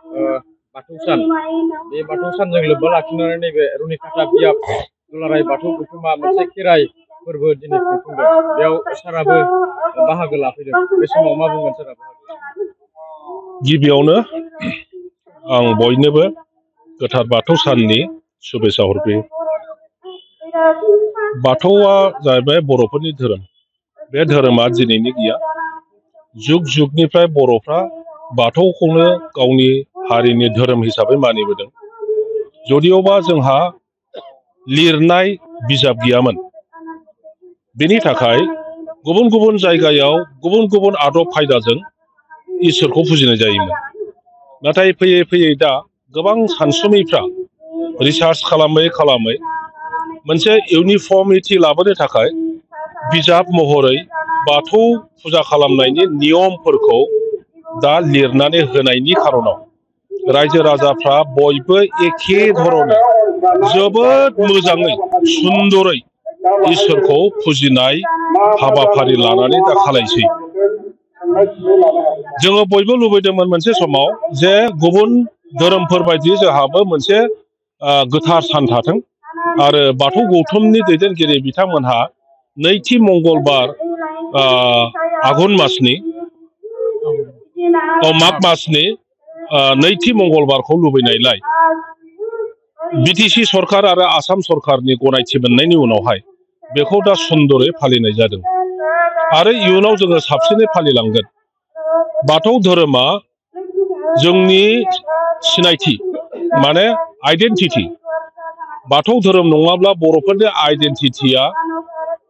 बाथौ सान बे बाथौ सानजों लोब्बा लाखिनानै नैबे रुनिकाटा बियाब दुलाराय बाथौ गौथुमा मोनसे खेराइ फोरबो दिनै खुंफुंदों। बेयाव साराबो बाहागो लाफैदों। बे समाव मा बुंगोन सारा? गिबियावनो आं बयनोबो गोथार बाथौ साननि शुभेच्छा हरग्रोयो। बाथौआ जाहैबाय बर'फोरनि धोरोम। बे धोरोमा दिनैनि गैया। जुग जुगनिफ्राय बर'फ्रा बाथौखौनो गावनि हारिनि धोरोम हिसाबै मानिबोदों। जदिअबा जोंहा लिरनाय बिजाब गैयामोन, बेनि थाखाय गुबुन गुबुन जायगायाव गुबुन गुबुन आदब खायदाजों इसोरखौ फुजिनाय जायोमोन। नाथाय फैयै फैयै दा गोबां सानसुमैफ्रा रिसार्च खालामै खालामै मोनसे इउनिफर्मिटि लाबोनो थाखाय बिजाब महरै बाथौ फुजा खालामनायनि नियमफोरखौ दा लिरनानै होनायनि खारनाव रायजो राजाफ्रा बयबो एखे धरनै जोबोद मोजाङै सुंदरै इसोरखौ फुजिनाय हाबाफारि लानानै दा खालायसै। जोङो बयबो लुबैदोंमोन मोनसे समाव जे गुबुन धोरोमफोर बायदि जोंहाबो मोनसे गोथार सान थाथों आरो बाथौ गौथुमनि दैदेनगिरि बिथांमोनहा नैथि मंगलबार आघन मासनि माग मासनि नैथि मंगलबारखौ लुबैनायलाय बिटिसि सरकार आरो आसाम सरकारनि गनायथि मोननायनि उनावहाय बेखौ दा सुंदरै फालिनाय जादों आरो इयुनाव जोङो साबसिनै फालिलांगोन। बाथौ धोरोमा जोंनि सिनायथि माने आइडेन्टिटि। बाथौ धोरोम नङाब्ला बर'फोरनि आइडेन्टिटिया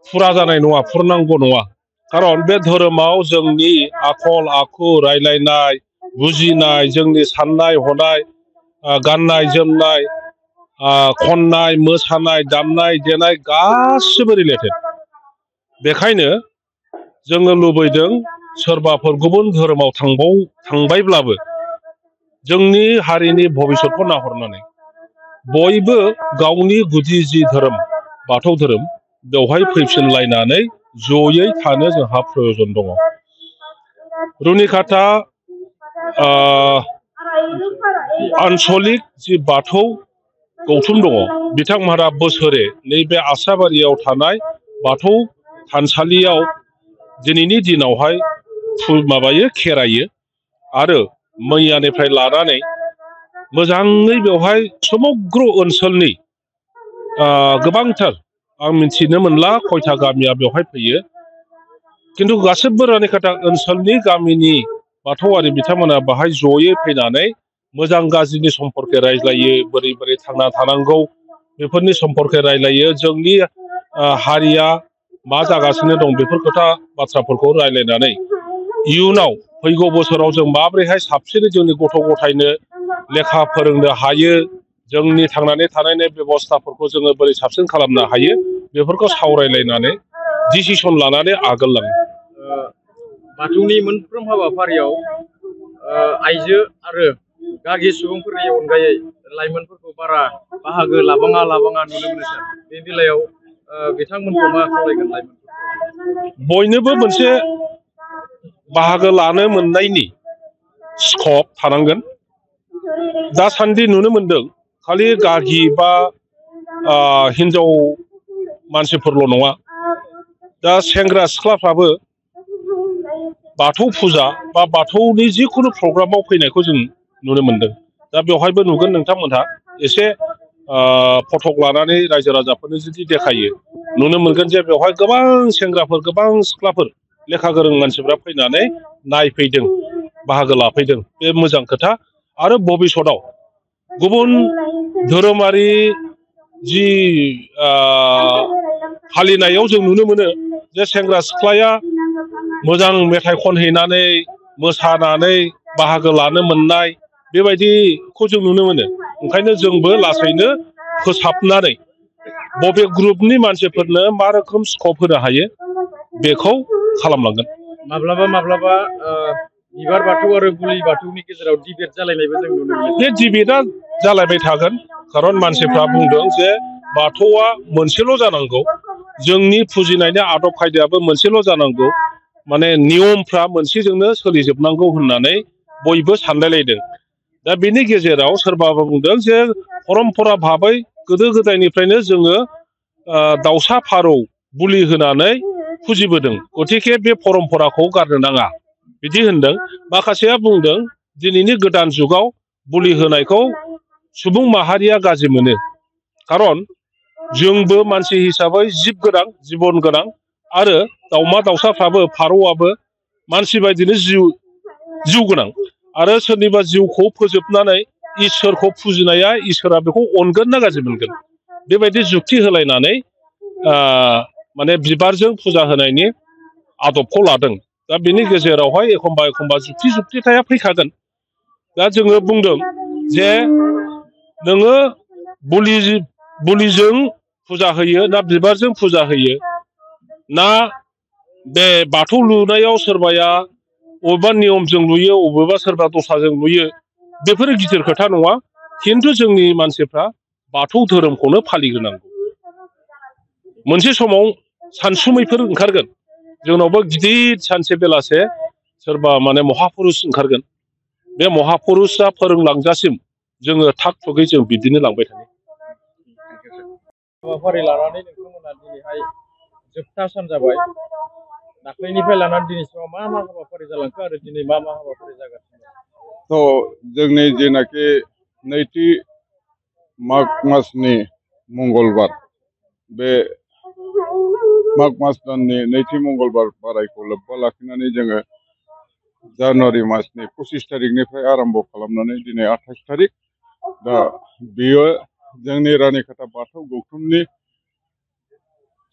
फुरा जानाय नङा, फुरनांगौ नङा। खारन बे धोरोमाव जोंनि आखल आखु, रायलायनाय, बुजिनाय, जोंनि साननाय हनाय, गाननाय जोमनाय, खननाय मोसानाय, दामनाय देनाय गासिबो रिलेटेड। बेखायनो जोङो लुबैदों सोरबाफोर गुबुन धोरोमाव थांबायब्लाबो जोंनि हारिनि भबिसतखौ नाहरनानै बयबो गावनि गुदि जि धोरोम बाथौ धोरोम बेवहाय फैफिनलायनानै जयै थानो जोंहा प्रयजन दङ। रुनिकाटा आनसलिक जि बाथौ गौथुम दङ, बिथांमोनहा बोसोरे नैबे आसाबारियाव थानाय बाथौ थानसालियाव दिनैनि दिनावहाय खेरायो आरो मैयानिफ्राय लानानै मोजाङै बेवहाय समग्र ओनसोलनि गोबांथार आं मिथिनो मोनला खयथा गामिया बेवहाय फैयो, किन्तु गासिबो रुनिकाटा ओनसोलनि गामिनि बाथौआरि बिथांमोना बाहाय जयै फैनानै मोजां गाज्रिनि सम्पर्के रायज्लायो, बोरै बोरै थांना थानांगौ बेफोरनि सम्पर्के रायलायो, जोंनि हारिया मा जागासिनो दं बेफोर खोथा बाथ्राफोरखौ रायलायनानै इयुनाव फैगौ बोसोराव जों माबोरैहाय साबसिनै जोंनि गथ' गथायनो लेखा फोरोंनो हायो, जोंनि थांनानै थानायनि बेबस्थाफोरखौ जोङो बोरै साबसिन खालामनो हायो बेफोरखौ सावरायलायनानै डिसिसन लानानै आगोललाङो। बाथौनि मोनफ्रोम हाबाफारियाव आइजो आरो गागि सुबुंफोरनि अनगायै लाइमोनफोरखौ बारा बाहागो लाबाङा नुनो मोनो सार। बे बेलायाव बिथांमोनखौ मा खावलायगोन लाइमोनफोरखौ? बयनोबो मोनसे बाहागो लानो मोननायनि स्कप थानांगोन। दासान्दि नुनो मोनदों खालि गागि बा हिन्जाव मानसिफोरल' नङा, दा सेंग्रा सिख्लाफ्राबो बाथौ फुजा बा बाथौनि जिखुनु प्रग्रामाव फैनायखौ जों नुनो मोनदों। दा बेवहायबो नुगोन नोंथांमोनहा एसे फटक लानानै रायजो राजाफोरनो जुदि देखायो नुनो मोनगोन जे बेवहाय गोबां सेंग्राफोर गोबां सिख्लाफोर लेखा गोरों मानसिफ्रा फैनानै नायफैदों, बाहागो लाफैदों। बे मोजां खोथा। आरो भबिसतआव गुबुन धोरोमारि जि फालिनायाव जों नुनो मोनो जे सेंग्रा सिख्लाया मोजां मेथाइ खनहैनानै मोसानानै बाहागो लानो मोननाय बेबायदिखौ जों नुनो मोनो। ओंखायनो जोंबो लासैनो फोसाबनानै बबे ग्रुपनि मानसिफोरनो मा रोखोम स्कप होनो हायो बेखौ खालामलांगोन। माब्लाबा बिबार बाथौ आरो गुलि बाथौनि गेजेराव डिबेट जालायनायबो जों नुनो मोनो। बे डिबेटआ जालायबाय थागोन, खारन मानसिफ्रा बुंदों जे बाथौआ मोनसेल' जानांगौ, जोंनि फुजिनायनि आदब खायदायाबो मोनसेल' जानांगौ, माने नियमफ्रा मोनसेजोंनो सोलिजोबनांगौ होननानै बयबो सानलायलायदों। दा बेनि गेजेराव सोरबाबा बुंदों जे परम्परा भाबै गोदो गोदायनिफ्रायनो जोङो दाउसा फारौ बुलि होनानै फुजिबोदों, गतिके बे परम्पराखौ गारनो नाङा बिदि होनदों। माखासेया बुंदों दिनैनि गोदान जुगाव बुलि होनायखौ सुबुं माहारिया गाज्रि मोनो, खारन जोंबो मानसि हिसाबै जिब गोनां, जिबन गोनां, आरो दाउमा दाउसाफ्राबो फारौआबो मानसि बायदिनो जिउ गोनां, आरो सोरनिबा जिउखौ फोजोबनानै इसोरखौ फुजिनाया इसोरा बेखौ अनगोन ना गाज्रि मोनगोन, बेबायदि जुक्ति होलायनानै माने बिबारजों फुजा होनायनि आदबखौ लादों। दा बेनि गेजेरावहाय एखमबा एखमबा जुक्तिथाया फैखागोन। दा जोङो बुंदों जे नोङो बुलिजों फुजा होयो ना बिबारजों फुजा होयो ना बे बाथौ लुनायाव सोरबाया बबेबा नियमजों लुयो, बबेबा सोरबा दस्राजों लुयो, बेफोरो गिदिर खोथा नङा। खिन्थु जोंनि मानसिफ्रा बाथौ धोरोमखौनो फालिग्रोनांगौ। मोनसे समाव सानसुमैफोर ओंखारगोन, जोंनावबो गिदिर सानसे बेलासे सोरबा माने महापुरुष ओंखारगोन। बे महापुरुषआ फोरोंलांजासिम जोङो थाग थुगै जों बिदिनो लांबाय थायो। हाबाफारि लानानै नोंथांमोना दिनैहाय जोबथा सान जाबाय। दाख्लैनिफ्राय लानानै दिनैसिमाव मा मा हाबाफारि जालांखो आरो दिनै मा मा हाबाफारि जागासिनो? जोंनि जेनाखि नैथि माग मासनि मंगलबार, बे माग मास दाननि नैथि मंगलबार बारायखौ लोब्बा लाखिनानै जोङो जानुवारि मासनि 25 तारिखनिफ्राय आरम्भ खालामनानै दिनै 28 तारिख, दा बेयो जोंनि रानिखाथा बाथौ गौथुमनि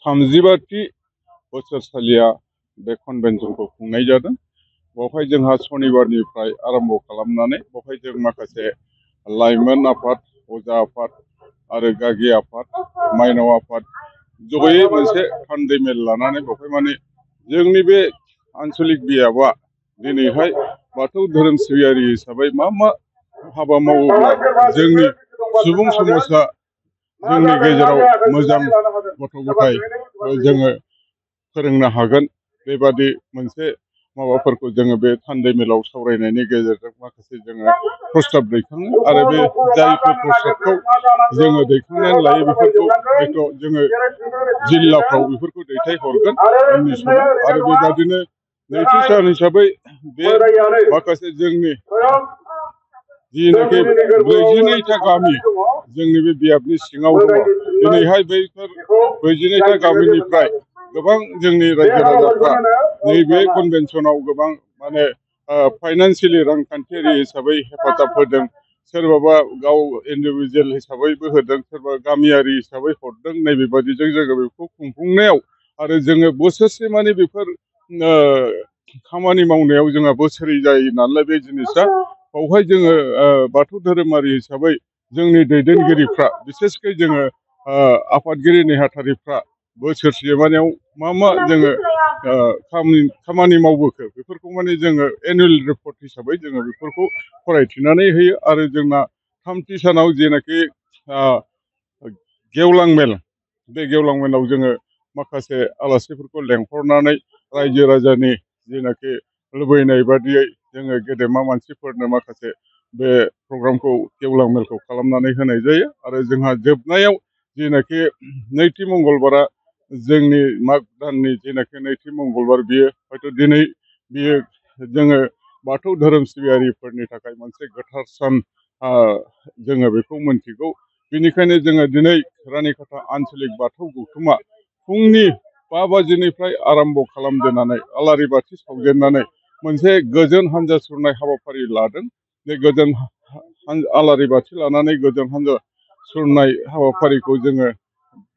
35थि बोसोरसालिया बे कनभेनसनखौ खुंनाय जादों। बेवहाय जोंहा सनिबारनिफ्राय आरम्भ खालामनानै बेवहाय जों माखासे लाइमोन आफाद, अजा आफाद आरो गागि आफाद, माइनाव आफाद जयै मोनसे थान्दै मेल लानानै बेवहाय माने जोंनि बे आन्चलिक बियाबा दिनैहाय बाथौ धोरोम सिबियारि हिसाबै मा मा हाबा मावोब्ला जोंनि सुबुं समाजा जोंनि गेजेराव मोजां गथ' गथाय जोङो फोरोंनो हागोन, बेबादि मोनसे माबाफोरखौ जोङो बे थान्दै मेलाव सावरायनायनि गेजेरजों माखासे जोङो प्रस्ताब दैखाङो, आरो बे जायफोर प्रस्ताबखौ जोङो दैखांनानै लायो बेफोरखौ हयथ' जोङो जिल्लाफ्राव बेफोरखौ दैथायहरगोन उननि समाव। आरो बेबादिनो नैथि सान हिसाबै बे माखासे जोंनि जिनाखि 42था गामि जोंनि बे बियाबनि सिङाव दङ, दिनैहाय बैफोर 42था गामिनिफ्राय गोबां जोंनि रायजो राजाफ्रा नैबे कनभेनसनाव गोबां माने फाइनान्सियेलि रांखान्थियारि हिसाबै हेफाजाब होदों, सोरबाबा गाव इन्डिभिजुवेल हिसाबैबो होदों, सोरबा गामियारि हिसाबै हरदों। नैबेबादिजों जोङो बेखौ खुंफुंनायाव आरो जोङो बोसोरसे माने बेफोर खामानि मावनायाव जोंहा बोसोरै जायो नालाय बे जिनिसा, बावहाय जोङो बाथौ धोरोमारि हिसाबै जोंनि दैदेनगिरिफ्रा बिसेसकै जोङो आफादगिरि नेहाथारिफ्रा बोसोरसे मानेयाव मा मा जोङो खामानि मावबोखो बेफोरखौ माने जोङो एनुवेल रिपर्ट हिसाबै जोङो बेफोरखौ फरायथिनानै होयो। आरो जोंना थामथि सानाव जेनाखि गेवलां मेल, बे गेवलां मेलाव जोङो माखासे आलासिफोरखौ लेंहरनानै रायजो राजानि जेनाखि लुबैनाय बादियै जोङो गेदेमा मानसिफोरनो माखासे बे प्रग्रामखौ गेवलां मेलखौ खालामनानै होनाय जायो। आरो जोंहा जोबनायाव जेनाखि नैथि मंगलबारा जोंनि माग दाननि जेनाखि नैथि मंगलबार, बियो हयथ' दिनै बियो जोङो बाथौ धोरोम सिबियारिफोरनि थाखाय मोनसे गोथार सान जोङो बेखौ मोनथिगौ। बेनिखायनो जोङो दिनै रानिखाथा आन्चलिक बाथौ गौथुमा फुंनि 5 बाजिनिफ्राय आरम्भ खालामजेननानै आलारि बाथि सावजेननानै मोनसे गोजोन हान्जा सुरनाय हाबाफारि लादों। बे गोजोन आलारि बाथि लानानै गोजोन हान्जा सुरनाय हाबाफारिखौ जोङो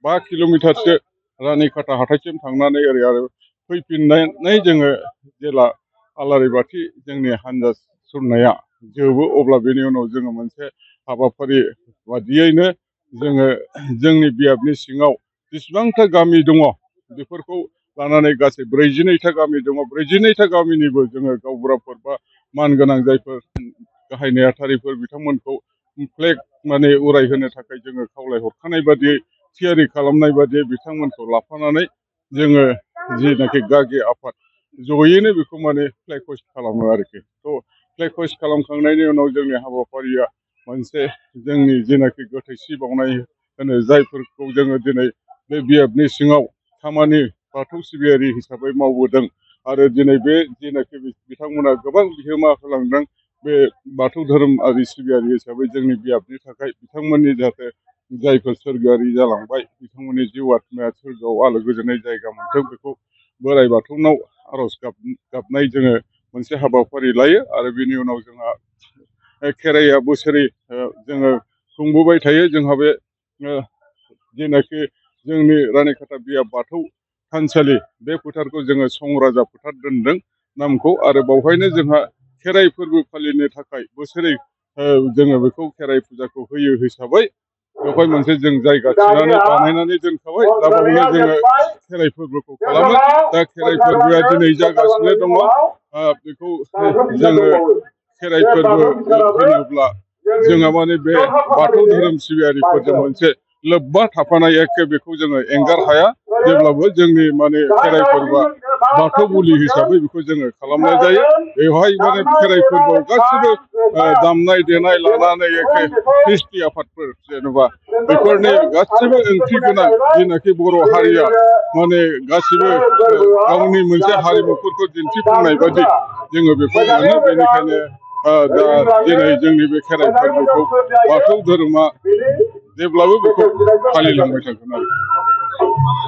5 किल'मिटारसो रानिखाथा हाथाइसिम थांनानै ओरै आरो फैफिननानै जोङो जेला आलारि बाथि जोंनि हान्जा सुरनाया जोबो, अब्ला बेनि उनाव जोङो मोनसे हाबाफारि बादियैनो जोङो जोंनि बियाबनि सिङाव जेसेबांथा गामि दङ बेफोरखौ लानानै गासै 42था गामि दङ। 42था गामिनिबो जोङो गावबुराफोर बा मानगोनां जायफोर गाहाय नेहाथारिफोर बिथांमोनखौ फ्लेग माने उरायहोनो थाखाय जोङो खावलायहरखानाय बादियै थियारि खालामनाय बादियै बिथांमोनखौ लाफानानै जोङो जिनाखि गागि आफाद जयैनो बेखौ माने फ्लेग हइस्ट खालामो आरोखि। थ' फ्लेग हइस्ट खालामखांनायनि उनाव जोंनि हाबाफारिया मोनसे जोंनि जेनाखि गोथैसि बावनाय होनो जायफोरखौ जोङो दिनै बे बियाबनि सिङाव खामानि बाथौ सिबियारि हिसाबै मावबोदों आरो दिनै बे जेनाखि बिथांमोना गोबां बिहोमा होलांदों बे बाथौ धोरोमारि सिबियारि हिसाबै जोंनि बियाबनि थाखाय बिथांमोननि जाहाथे जायफोर सोरगोआरि जालांबाय बिथांमोननि जिउ आत्माया सोरगोआव आलो गोजोनै जायगा मोनथों बेखौ बोराइ बाथौनाव आर'ज गाबनाय जोङो मोनसे हाबाफारि लायो आरो बिनि उनाव जोंहा खेराइया बोसोरै जोङो खुंबोबाय थायो जोंहा बे जेनाखि जोंनि रानिखाथा बियाब बाथौ थानसालि बे फोथारखौ जोङो संराजा फोथार दोनदों नामखौ आरो बावहायनो जोंहा खेराइ फोरबो फालिनो थाखाय बोसोरै जोङो बेखौ खेराइ फुजाखौ होयो हिसाबै बेवहाय मोनसे जों जायगा थिनानै बानायनानै दोनखाबाय दा बावनो जोङो खेराइ फोरबोखौ खालामो दा खेराइ फोरबोआ दिनै जागासिनो दङ बेखौ जोङो खेराइ फोरबो होनोब्ला जोंहा माने बे बाथौ धोरोम सिबियारिफोरजों मोनसे लोब्बा थाफानाय एखे बेखौ जोङो एंगार हाया जेब्लाबो जोंनि माने खेराइ फोरबोआ बाथौ बुलि हिसाबै बेखौ जोङो खालामनाय जायो बेवहाय माने खेराइ फोरबोआव गासिबो दामनाय देनाय लानानै एखे ख्रिस्टि आफादफोर जेन'बा बेफोरनि गासिबो ओंथि गोनां जेनाखि बर' हारिया माने गासिबो गावनि मोनसे हारिमुफोरखौ दिन्थिफुंनाय बायदि जोङो बेखौ मोनो बेनिखायनो दा दिनै जोंनि बे खेराइ फोरबोखौ बाथौ धोरोमा जेब्लाबो बेखौ फालिलांबाय थागोन आरो